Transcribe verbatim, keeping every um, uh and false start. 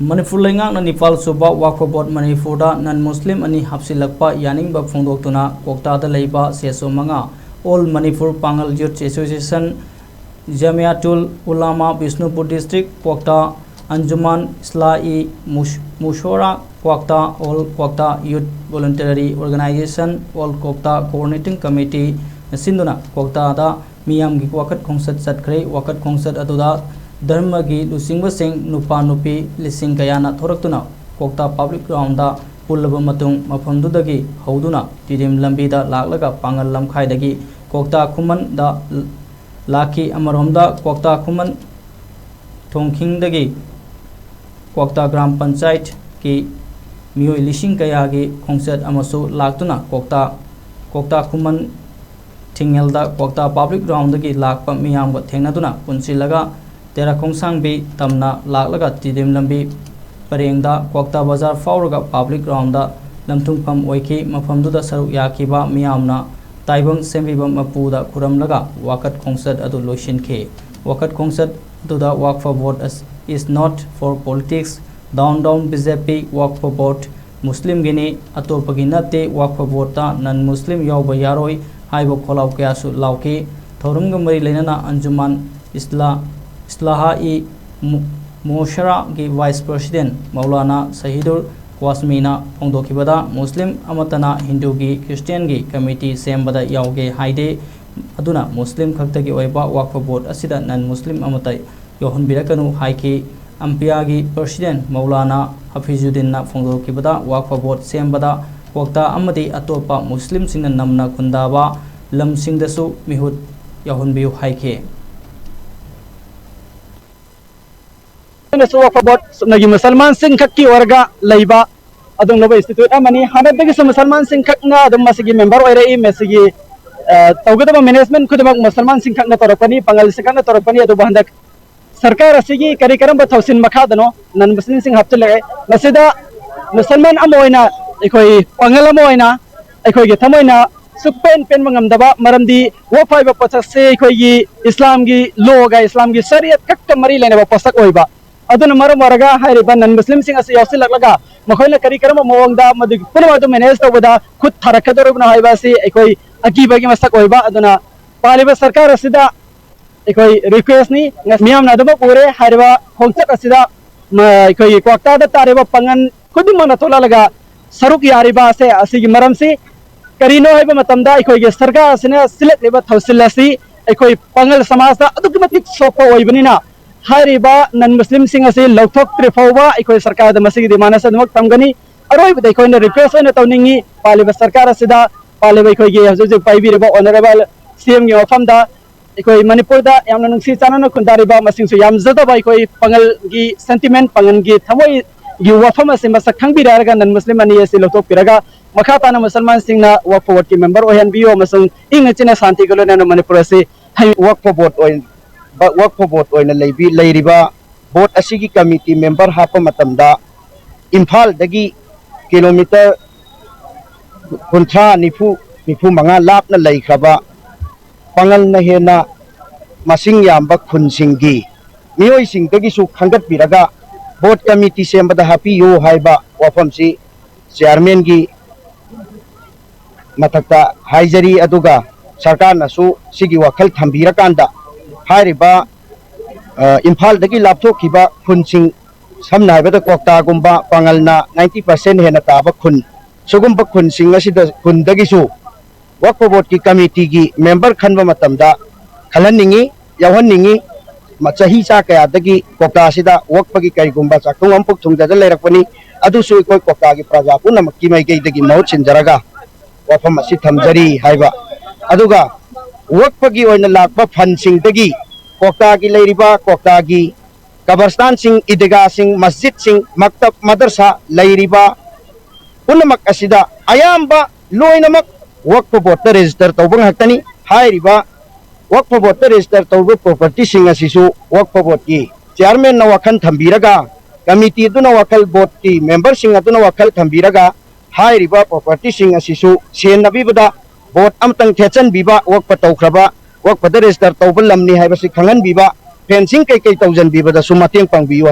ꯃꯅꯤꯄꯨꯔ ꯂꯩꯉꯥꯛꯅ ꯅꯤꯄꯥꯜ ꯁꯨꯕ ꯋꯥꯛꯐ ꯕꯣꯔꯗ ꯃꯅꯤꯄꯨꯔꯗ ꯅꯟ ꯃꯨꯁꯂꯤꯝ ꯑꯅꯤ ꯍꯥꯞꯆꯤꯜꯂꯛꯄ ꯌꯥꯅꯤꯡꯕ ꯐꯣꯡꯗꯣꯛꯇꯨꯅ ꯀꯣꯛꯇꯥꯗ ꯂꯩꯕ ꯁꯦꯁꯣ ꯃꯉꯥ, All Manipur Pangal Youth Association, Jamiatul Ulama Bishnupur District, ꯀ꯭ꯋꯥꯛꯇꯥ ꯑꯟꯖꯨꯃꯥꯟ ꯏꯁꯂꯥꯍꯤ ꯃꯨꯁ-, ꯃꯨꯁꯣꯔꯥ, ꯀ꯭ꯋꯥꯛꯇꯥ All Kwakta Youth Voluntary Organization, All Kwakta Coordinating Committee ꯅ ꯁꯤꯟꯗꯨꯅ ꯀ꯭ꯋꯥꯛꯇꯥꯗ ꯃꯤꯌꯥꯝꯒꯤ ꯋꯥꯀꯠ ꯈꯣꯡꯆꯠ ꯆꯠꯈ꯭ꯔꯦ꯫ ꯋꯥꯀꯠ ꯈꯣꯡꯆꯠ ꯑꯗꯨꯗ ꯙꯔꯃꯒꯤ ꯂꯨꯆꯤꯡꯕꯁꯤꯡ, ꯅꯨꯄꯥ ꯅꯨꯄꯤ ꯂꯤꯁꯤꯡ ꯀꯌꯥꯅ ꯊꯣꯔꯛꯇꯨꯅ ꯀ꯭ꯋꯥꯛꯇꯥ ꯄꯕ꯭ꯂꯤꯛ ꯒ꯭ꯔꯥꯎꯟꯗ ꯄꯨꯜꯂꯕ ꯃꯇꯨꯡ, ꯃꯐꯝꯗꯨꯗꯒꯤ ꯍꯧꯗꯨꯅ ꯇꯤꯗꯤꯝ ꯂꯝꯕꯤꯗ ꯂꯥꯛꯂꯒ ꯄꯥꯡꯒꯜ ꯂꯝꯈꯥꯏꯗꯒꯤ ꯀ꯭ꯋꯥꯛꯇꯥ ꯈꯨꯃꯟꯗ ꯂꯥꯛꯈꯤ꯫ ꯑꯃꯔꯣꯝꯗ ꯀ꯭ꯋꯥꯛꯇꯥ ꯈꯨꯃꯟ ꯊꯣꯡꯈꯤꯡꯗꯒꯤ ꯀ꯭ꯋꯥꯛꯇꯥ ꯒ꯭ꯔꯥꯝ ꯄꯟꯆꯥꯌꯠꯀꯤ ꯃꯤꯑꯣꯏ ꯂꯤꯁꯤꯡ ꯀꯌꯥꯒꯤ ꯈꯣꯡꯆꯠ ꯑꯃꯁꯨ ꯂꯥꯛꯇꯨꯅ ꯀ꯭ꯋꯥꯛꯇꯥ, ꯀ꯭ꯋꯥꯛꯇꯥ ꯈꯨꯃꯟ ꯊꯤꯡꯉꯦꯜꯗ ꯀ꯭ꯋꯥꯛꯇꯥ ꯄꯕ꯭ꯂꯤꯛ ꯒ꯭ꯔꯥꯎꯟꯗꯒꯤ ꯂꯥꯛꯄ ꯃꯤꯌꯥꯝꯒ ꯊꯦꯡꯅꯗꯨꯅ ꯄꯨꯟꯁꯤꯜꯂꯒ ꯇꯦꯔꯥ ꯈꯣꯡꯁꯥꯡꯕꯤ ꯇꯝꯅ ꯂꯥꯛꯂꯒ ꯇꯤꯗꯤꯝ ꯂꯝꯕꯤ ꯄꯔꯦꯡꯗ ꯀ꯭ꯋꯥꯛꯇꯥ ꯕꯖꯥꯔ ꯐꯥꯎꯔꯒ ꯄꯕ꯭ꯂꯤꯛ ꯒ꯭ꯔꯥꯎꯟꯗ ꯂꯝꯊꯨꯡꯐꯝ ꯑꯣꯏꯈꯤ꯫ ꯃꯐꯝꯗꯨꯗ ꯁꯔꯨꯛ ꯌꯥꯈꯤꯕ ꯃꯤꯌꯥꯝꯅ ꯇꯥꯏꯕꯪ ꯁꯦꯝꯕꯤꯕ ꯃꯄꯨꯗ ꯈꯨꯔꯝꯂꯒ ꯋꯥꯀꯠ ꯈꯣꯡꯆꯠ ꯑꯗꯨ ꯂꯣꯏꯁꯤꯟꯈꯤ꯫ ꯋꯥꯀꯠ ꯈꯣꯡꯆꯠ ꯑꯗꯨꯗ Waqf Board is not for politics, down down B J P, Waqf Board ꯃꯨꯁꯂꯤꯝꯒꯤꯅꯤ, ꯑꯇꯣꯞꯄꯒꯤ ꯅꯠꯇꯦ, Waqf Boardꯇ ꯅꯟ ꯃꯨꯁꯂꯤꯝ ꯌꯥꯎꯕ ꯌꯥꯔꯣꯏ ꯍꯥꯏꯕ ꯈꯣꯜꯂꯥꯎ ꯀꯌꯥꯁꯨ ꯂꯥꯎꯈꯤ꯫ ꯊꯧꯔꯝꯒ ꯃꯔꯤ ꯂꯩꯅꯅ ꯑꯟꯖꯨꯃꯥꯟ ꯏꯁꯂꯥ-, ꯏꯁꯂꯥꯍꯥ-ꯏ ꯃꯨ-, ꯃꯣꯁꯔꯥꯒꯤ ꯚꯥꯏꯁ ꯄ꯭ꯔꯁꯤꯗꯦꯟ ꯃꯧꯂꯥꯅꯥ ꯁꯍꯤꯗꯨꯔ ꯀ꯭ꯋꯥꯁꯃꯤꯅ ꯐꯣꯡꯗꯣꯛꯈꯤꯕꯗ, ꯃꯨꯁꯂꯤꯝ ꯑꯃꯠꯇꯅ ꯍꯤꯟꯗꯨꯒꯤ, ꯈ꯭ꯔꯤꯁꯇꯤꯌꯥꯟꯒꯤ ꯀꯃꯤꯇꯤ ꯁꯦꯝꯕꯗ ꯌꯥꯎꯒꯦ ꯍꯥꯏꯗꯦ, ꯑꯗꯨꯅ ꯃꯨꯁꯂꯤꯝ ꯈꯛꯇꯒꯤ ꯑꯣꯏꯕ Waqf Board ꯑꯁꯤꯗ ꯅꯟ ꯃꯨꯁꯂꯤꯝ ꯑꯃꯠꯇ ꯌꯥꯎꯍꯟꯕꯤꯔꯛꯀꯅꯨ ꯍꯥꯏꯈꯤ꯫ ꯑꯝꯄꯤꯌꯥꯒꯤ ꯄ꯭ꯔꯁꯤꯗꯦꯟ ꯃꯧꯂꯥꯅꯥ ꯍꯐꯤꯖꯨꯗꯤꯟꯅ ꯐꯣꯡꯗꯣꯛꯈꯤꯕꯗ, Waqf Board ꯁꯦꯝꯕꯗ ꯀ꯭ꯋꯥꯛꯇꯥ ꯑꯃꯗꯤ ꯑꯇꯣꯞꯄ ꯃꯨꯁꯂꯤꯝꯁꯤꯡꯅ ꯅꯝꯅ ꯈꯨꯟꯗꯥꯕ ꯂꯝꯁꯤꯡꯗꯁꯨ ꯃꯤꯍꯨꯠ ꯌꯥꯎꯍꯟꯕꯤꯌꯨ ꯍꯥꯏꯈꯤ꯫ ꯑꯗꯨꯅꯁꯨ Waqf Board ꯆꯨꯝꯅꯒꯤ ꯃꯨꯁꯜꯃꯥꯟꯁꯤꯡ ꯈꯛꯀꯤ ꯑꯣꯏꯔꯒ ꯂꯩꯕ ꯑꯗꯨꯒꯨꯝꯂꯕ ꯏꯟꯁꯇꯤꯇ꯭ꯌꯨꯠ ꯑꯃꯅꯤ꯫ ꯍꯥꯟꯅꯗꯒꯤꯁꯨ ꯃꯨꯁꯜꯃꯥꯟꯁꯤꯡ ꯈꯛꯅ ꯑꯗꯨꯝ ꯃꯁꯤꯒꯤ ꯃꯦꯝꯕꯔ ꯑꯣꯏꯔꯛꯏ꯫ ꯃꯁꯤꯒꯤ, ꯑ, ꯇꯧꯒꯗꯕ ꯃꯦꯅꯦꯖꯃꯦꯟ ꯈꯨꯗꯤꯡꯃꯛ ꯃꯨꯁꯜꯃꯥꯟꯁꯤꯡ ꯈꯛꯅ ꯇꯧꯔꯛꯄꯅꯤ, ꯄꯥꯡꯒꯜꯁꯤꯡ ꯈꯛꯅ ꯇꯧꯔꯛꯄꯅꯤ꯫ ꯑꯗꯨꯕꯨ ꯍꯟꯗꯛ ꯁꯔꯀꯥꯔ ꯑꯁꯤꯒꯤ ꯀꯔꯤ ꯀꯔꯝꯕ ꯊꯧꯁꯤꯟ ꯃꯈꯥꯗꯅꯣ ꯅꯟ ꯃꯨꯁꯂꯤꯝꯁꯤꯡ ꯍꯥꯞꯆꯤꯜꯂꯛꯑꯦ? ꯃꯁꯤꯗ ꯃꯨꯁꯜꯃꯥꯟ ꯑꯃ ꯑꯣꯏꯅ, ꯑꯩꯈꯣꯏ ꯄꯥꯡꯒꯜ ꯑꯃ ꯑꯣꯏꯅ, ꯑꯩꯈꯣꯏꯒꯤ ꯊꯃꯣꯏꯅ ꯁꯨꯛꯄꯦꯟ ꯄꯦꯟꯕ ꯉꯝꯗꯕ, ꯃꯔꯝꯗꯤ ꯋꯛꯐ ꯍꯥꯏꯕ ꯄꯣꯠꯁꯛꯁꯦ ꯑꯩꯈꯣꯏꯒꯤ ꯏꯁꯂꯥꯝꯒꯤ ꯂꯣꯒ ꯏꯁꯂꯥꯝꯒꯤ ꯁꯔꯤꯌꯠ ꯈꯛꯇ ꯃꯔꯤ ꯂꯩꯅꯕ ꯄꯣꯠꯁꯛ ꯑꯣꯏꯕ, ꯑꯗꯨꯅ ꯃꯔꯝ ꯑꯣꯏꯔꯒ ꯍꯥꯏꯔꯤꯕ ꯅꯟ ꯃꯨꯁꯂꯤꯝꯁꯤꯡ ꯑꯁꯤ ꯌꯥꯎꯁꯤꯜꯂꯛꯂꯒ ꯃꯈꯣꯏꯅ ꯀꯔꯤ ꯀꯔꯝꯕ ꯃꯑꯣꯡꯗ ꯃꯗꯨꯒꯤ ꯄꯨꯝꯅꯃꯛ ꯑꯗꯨ ꯃꯦꯅꯦꯖ ꯇꯧꯕꯗ ꯈꯨꯠ ꯊꯥꯔꯛꯀꯗꯧꯔꯤꯕꯅꯣ ꯍꯥꯏꯕ ꯑꯁꯤ ꯑꯩꯈꯣꯏ ꯑꯀꯤꯕꯒꯤ ꯃꯁꯛ ꯑꯣꯏꯕ꯫ ꯑꯗꯨꯅ ꯄꯥꯜꯂꯤꯕ ꯁꯔꯀꯥꯔ ꯑꯁꯤꯗ ꯑꯩꯈꯣꯏ ꯔꯤꯀ꯭ꯋꯦꯁꯅꯤ, ꯃꯤꯌꯥꯝꯅ ꯑꯗꯨꯃꯛ ꯎꯔꯦ꯫ ꯍꯥꯏꯔꯤꯕ ꯈꯣꯡꯆꯠ ꯑꯁꯤꯗ ꯃ-, ꯑꯩꯈꯣꯏꯒꯤ ꯀ꯭ꯋꯥꯛꯇꯥꯗ ꯇꯥꯔꯤꯕ ꯄꯥꯡꯒꯜ ꯈꯨꯗꯤꯡꯃꯛꯅ ꯊꯣꯛꯂꯛꯂꯒ ꯁꯔꯨꯛ ꯌꯥꯔꯤꯕ ꯑꯁꯦ, ꯑꯁꯤꯒꯤ ꯃꯔꯝꯁꯤ ꯀꯔꯤꯅꯣ ꯍꯥꯏꯕ ꯃꯇꯝꯗ, ꯑꯩꯈꯣꯏꯒꯤ ꯁꯔꯀꯥꯔ ꯑꯁꯤꯅ ꯁꯤꯜꯂꯛꯂꯤꯕ ꯊꯧꯁꯤꯜ ꯑꯁꯤ ꯑꯩꯈꯣꯏ ꯄꯥꯡꯒꯜ ꯁꯃꯥꯖꯇ ꯑꯗꯨꯛꯀꯤ ꯃꯇꯤꯛ ꯁꯣꯛꯄ ꯑꯣꯏꯕꯅꯤꯅ, ꯍꯥꯏꯔꯤꯕ ꯅꯟ ꯃꯨꯁꯂꯤꯝꯁꯤꯡ ꯑꯁꯤ ꯂꯧꯊꯣꯛꯇ꯭ꯔꯤ ꯐꯥꯎꯕ ꯑꯩꯈꯣꯏ ꯁꯔꯀꯥꯔꯗ ꯃꯁꯤꯒꯤ ꯗꯤꯃꯥꯟ ꯑꯁꯤ ꯑꯗꯨꯃꯛ ꯊꯝꯒꯅꯤ꯫ ꯑꯔꯣꯏꯕꯗ ꯑꯩꯈꯣꯏꯅ ꯔꯤꯀ꯭ꯋꯦꯁ ꯑꯣꯏꯅ ꯇꯧꯅꯤꯡꯉꯤ, ꯄꯥꯜꯂꯤꯕ ꯁꯔꯀꯥꯔ ꯑꯁꯤꯗ, ꯄꯥꯜꯂꯤꯕ ꯑꯩꯈꯣꯏꯒꯤ ꯍꯧꯖꯤꯛ ꯍꯧꯖꯤꯛ ꯄꯥꯏꯕꯤꯔꯤꯕ ꯑꯣꯅꯔꯦꯕꯜ ꯁꯤ ꯑꯦꯝꯒꯤ ꯃꯐꯝꯗ, ꯑꯩꯈꯣꯏ ꯃꯅꯤꯄꯨꯔꯗ ꯌꯥꯝꯅ ꯅꯨꯡꯁꯤ ꯆꯥꯟꯅꯅ ꯈꯨꯟꯗꯥꯔꯤꯕ ꯃꯁꯤꯡꯁꯨ ꯌꯥꯝꯖꯗꯕ ꯑꯩꯈꯣꯏ ꯄꯥꯡꯒꯜꯒꯤ ꯁꯦꯟꯇꯤꯃꯦꯟ, ꯄꯥꯡꯒꯜꯒꯤ ꯊꯃꯣꯏꯒꯤ ꯋꯥꯐꯝ ꯑꯁꯤ ꯃꯁꯛ ꯈꯪꯕꯤꯔꯦ ꯍꯥꯏꯔꯒ ꯅꯟ ꯃꯨꯁꯂꯤꯝ ꯑꯅꯤ ꯑꯁꯤ ꯂꯧꯊꯣꯛꯄꯤꯔꯒ ꯃꯈꯥ ꯇꯥꯅ ꯃꯨꯁꯜꯃꯥꯟꯁꯤꯡꯅ ꯋꯛꯐ ꯕꯣꯔꯗꯀꯤ ꯃꯦꯝꯕꯔ ꯑꯣꯏꯍꯟꯕꯤꯌꯨ ꯑꯃꯁꯨꯡ ꯏꯪꯅ ꯆꯤꯛꯅ ꯁꯥꯟꯇꯤꯒ ꯂꯣꯏꯅꯅ ꯃꯅꯤꯄꯨꯔ ꯑꯁꯤ ꯍꯩ-, ꯋꯛꯐ ꯕꯣꯔꯗ ꯑꯣꯏꯅ, ꯋꯛꯐ ꯕꯣꯔꯗ ꯑꯣꯏꯅ ꯂꯩꯕꯤ-, ꯂꯩꯔꯤꯕ ꯕꯣꯔꯗ ꯑꯁꯤꯒꯤ ꯀꯃꯤꯇꯤ ꯃꯦꯝꯕꯔ ꯍꯥꯞꯄ ꯃꯇꯝꯗ ꯏꯝꯐꯥꯜꯗꯒꯤ ꯀꯤꯂꯣꯃꯤꯇꯔ ꯀꯨꯟꯊ꯭ꯔꯥ, ꯅꯤꯐꯨ, ꯅꯤꯐꯨ ꯃꯉꯥ ꯂꯥꯞꯅ ꯂꯩꯈ꯭ꯔꯕ ꯄꯥꯡꯒꯜꯅ ꯍꯦꯟꯅ ꯃꯁꯤꯡ ꯌꯥꯝꯕ ꯈꯨꯟꯁꯤꯡꯒꯤ ꯃꯤꯑꯣꯏꯁꯤꯡꯗꯒꯤꯁꯨ ꯈꯟꯒꯠꯄꯤꯔꯒ ꯕꯣꯔꯗ ꯀꯃꯤꯇꯤ ꯁꯦꯝꯕꯗ ꯍꯥꯞꯄꯤꯌꯨ ꯍꯥꯏꯕ ꯋꯥꯐꯝꯁꯤ ꯆꯤꯌꯥꯔꯃꯦꯟꯒꯤ ꯃꯊꯛꯇ ꯍꯥꯏꯖꯔꯤ꯫ ꯑꯗꯨꯒ ꯁꯔꯀꯥꯔꯅꯁꯨ ꯁꯤꯒꯤ ꯋꯥꯈꯜ ꯊꯝꯕꯤꯔꯀꯥꯟꯗ ꯍꯥꯏꯔꯤꯕ, ꯑ, ꯏꯝꯐꯥꯜꯗꯒꯤ ꯂꯥꯞꯊꯣꯛꯈꯤꯕ ꯈꯨꯟꯁꯤꯡ, ꯁꯝꯅ ꯍꯥꯏꯔꯕꯗ ꯀ꯭ꯋꯥꯛꯇꯥꯒꯨꯝꯕ ꯄꯥꯡꯒꯜꯅ ninety percent ꯍꯦꯟꯅ ꯇꯥꯕ ꯈꯨꯟ, ꯁꯤꯒꯨꯝꯕ ꯈꯨꯟꯁꯤꯡ ꯑꯁꯤꯗ, ꯈꯨꯟꯗꯒꯤꯁꯨ ꯋꯛꯐ ꯕꯣꯔꯗꯀꯤ ꯀꯃꯤꯇꯤꯒꯤ ꯃꯦꯝꯕꯔ ꯈꯟꯕ ꯃꯇꯝꯗ ꯈꯜꯍꯟꯅꯤꯡꯉꯤ, ꯌꯥꯎꯍꯟꯅꯤꯡꯉꯤ꯫ ꯃ-, ꯆꯍꯤ ꯆꯥ ꯀꯌꯥꯗꯒꯤ ꯀ꯭ꯋꯥꯛꯇꯥꯁꯤꯗ ꯋꯛꯐꯒꯤ ꯀꯔꯤꯒꯨꯝꯕ ꯆꯥꯛꯊꯨꯡ ꯑꯃꯐꯥꯎ ꯊꯨꯡꯗꯗ ꯂꯩꯔꯛꯄꯅꯤ꯫ ꯑꯗꯨꯁꯨ ꯑꯩꯈꯣꯏ ꯀ꯭ꯋꯥꯛꯇꯥꯒꯤ ꯄ꯭ꯔꯖꯥ ꯄꯨꯝꯅꯃꯛꯀꯤ ꯃꯥꯏꯀꯩꯗꯒꯤ ꯃꯍꯨꯠ ꯁꯤꯟꯖꯔꯒ ꯋꯥꯐꯝ ꯑꯁꯤ ꯊꯝꯖꯔꯤ ꯍꯥꯏꯕ꯫ ꯑꯗꯨꯒ ꯋꯛꯐꯒꯤ ꯑꯣꯏꯅ ꯂꯥꯛꯄ ꯐꯟꯁꯤꯡꯗꯒꯤ ꯀ꯭ꯋꯥꯛꯇꯥꯒꯤ ꯂꯩꯔꯤꯕ ꯀ꯭ꯋꯥꯛꯇꯥꯒꯤ ꯀꯕꯔꯁꯇꯥꯟꯁꯤꯡ, ꯏꯗꯤꯒꯥꯁꯤꯡ, ꯃꯁꯖꯤꯗꯁꯤꯡ, ꯃꯛꯇꯕ, ꯃꯗꯔꯁꯥ ꯂꯩꯔꯤꯕ ꯄꯨꯝꯅꯃꯛ ꯑꯁꯤꯗ ꯑꯌꯥꯝꯕ ꯂꯣꯏꯅꯃꯛ ꯋꯛꯐ ꯕꯣꯔꯗꯇ ꯔꯦꯖꯤꯁꯇꯔ ꯇꯧꯕ ꯉꯥꯛꯇꯅꯤ꯫ ꯍꯥꯏꯔꯤꯕ ꯋꯛꯐ ꯕꯣꯔꯗꯇ ꯔꯦꯖꯤꯁꯇꯔ ꯇꯧꯔꯤꯕ ꯄ꯭ꯔꯣꯄꯔꯇꯤꯁꯤꯡ ꯑꯁꯤꯁꯨ ꯋꯛꯐ ꯕꯣꯔꯗꯀꯤ ꯆꯤꯌꯥꯔꯃꯦꯟꯅ ꯋꯥꯈꯜ ꯊꯝꯕꯤꯔꯒ, ꯀꯃꯤꯇꯤ ꯑꯗꯨꯅ ꯋꯥꯈꯜ, ꯕꯣꯔꯗꯀꯤ ꯃꯦꯝꯕꯔꯁꯤꯡ ꯑꯗꯨꯅ ꯋꯥꯈꯜ ꯊꯝꯕꯤꯔꯒ, ꯍꯥꯏꯔꯤꯕ ꯄ꯭ꯔꯣꯄꯔꯇꯤꯁꯤꯡ ꯑꯁꯤꯁꯨ ꯁꯦꯟꯅꯕꯤꯕꯗ ꯕꯣꯔꯗ ꯑꯃꯇꯪ ꯊꯦꯠꯆꯟꯕꯤꯕ, ꯋꯛꯐ ꯇꯧꯈ꯭ꯔꯕ, ꯋꯛꯐꯗ ꯔꯦꯖꯤꯁꯇꯔ ꯇꯧꯕ ꯂꯝꯅꯤ ꯍꯥꯏꯕꯁꯤ ꯈꯪꯍꯟꯕꯤꯕ, ꯐꯦꯟꯁꯤꯡ ꯀꯩꯀꯩ ꯇꯧꯖꯟꯕꯤꯕꯗꯁꯨ ꯃꯇꯦꯡ ꯄꯥꯡꯕꯤꯌꯨ꯫